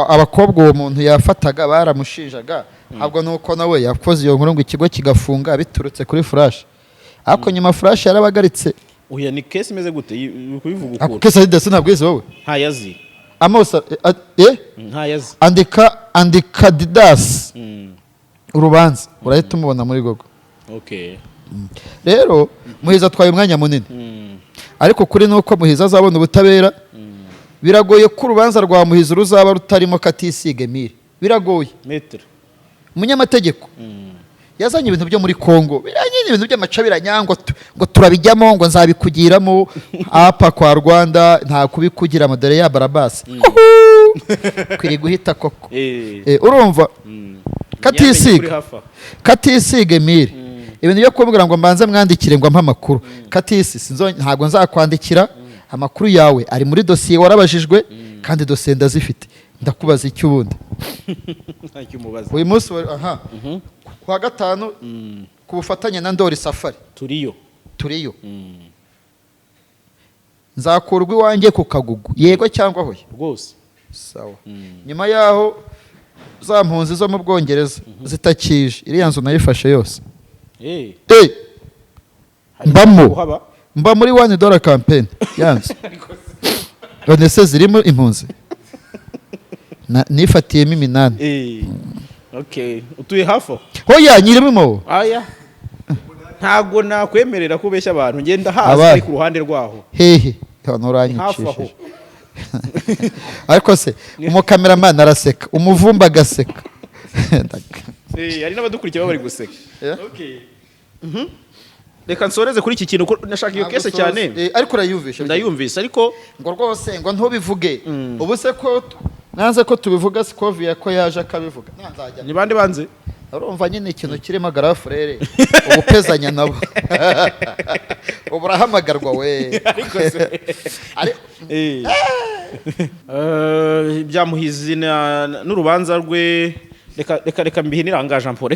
abakobwa uwo muntu yafataga baramushinjaga. Ntabwo nuko nawe yakoze iyo nkuru ngo ikigo kigafunga biturutse kuri Flash, ariko nyuma Flash yarabagaritse. Oya, ni case imeze gute? Uri kubivuga Ako ukuntu. Case Adidas ntabwo izi wowe. Ntayazi. Amos. Ntayazi. Andika, andika Didas urubanza, urahita umubona muri Google. Rero Muhizi atwaye umwanya munini, ariko kuri nuko Muhizi azabona ubutabera. Biragoye ko urubanza rwa Muhizi ruzaba rutarimo Katisiga Emile, biragoye. Maître. Umunyamategeko yazanye ibintu byo muri Kongo, biranye ibintu by'amacabiranya, ngo turabijyamo, ngo nzabikugiramo apa kwa Rwanda, nta kubikugira. Dore ya Barabasi kwiri guhita koko. Urumva Katisiga Kuri hafi aho. Katisiga Emile, ibintu byo kumbwira ngo mbanze mwandikire ngo ampe amakuru, Katisi, ntabwo nzakwandikira. Amakuru yawe ari muri dosiye, warabajijwe kandi dosiye ndazifite. Ndakubaza icyo ubundi? Ntacyo umubaza. Uyu munsi aha ku wa gatanu, ku bufatanye na Ndori Safari, Turiyo. Turiyo. Nzakurwa iwanjye ku Kagugu, yego cyangwa hoya? Rwose. Sawa. Nyuma yaho za mpunzi zo mu Bwongereza zitakije, iriya nzu nayifashe yose. Hari Mbamo. kuhaba? Mba muri $1 campaign. Ya nzu none se zirimo impunzi? Nifatiyemo iminani. Okay, utuye hafi aho? Hoya, nyirimo. Aya, ntabwo nakwemerera ko ubeshya abantu. Ngenda hasi. Abahe? Ari ku ruhande rwaho. Hehe? Hano Hafi aho. uranyicishije. Ariko se umukameramani araseka, umuvumba agaseka. Hari n'abadukurikiye baba bari guseka. Yeah. Okay. Reka nsoreze kuri iki kintu ko nashaka iyo case cyane. Ariko urayumvisha? Ndayumvise, ariko Ngo rwose ngo ntubivuge. Ubu se ko nanze ko tubivuga, Sikoviya ko yaje akabivuga, nzajya Ni bande banze? Urumva nyine ikintu kirimo garafurere, ubupezanya nabo ubu urahamagarwa we. Ariko se bya Muhizi n'urubanza rwe, reka mbihinire aha ngaha, Jean Paul.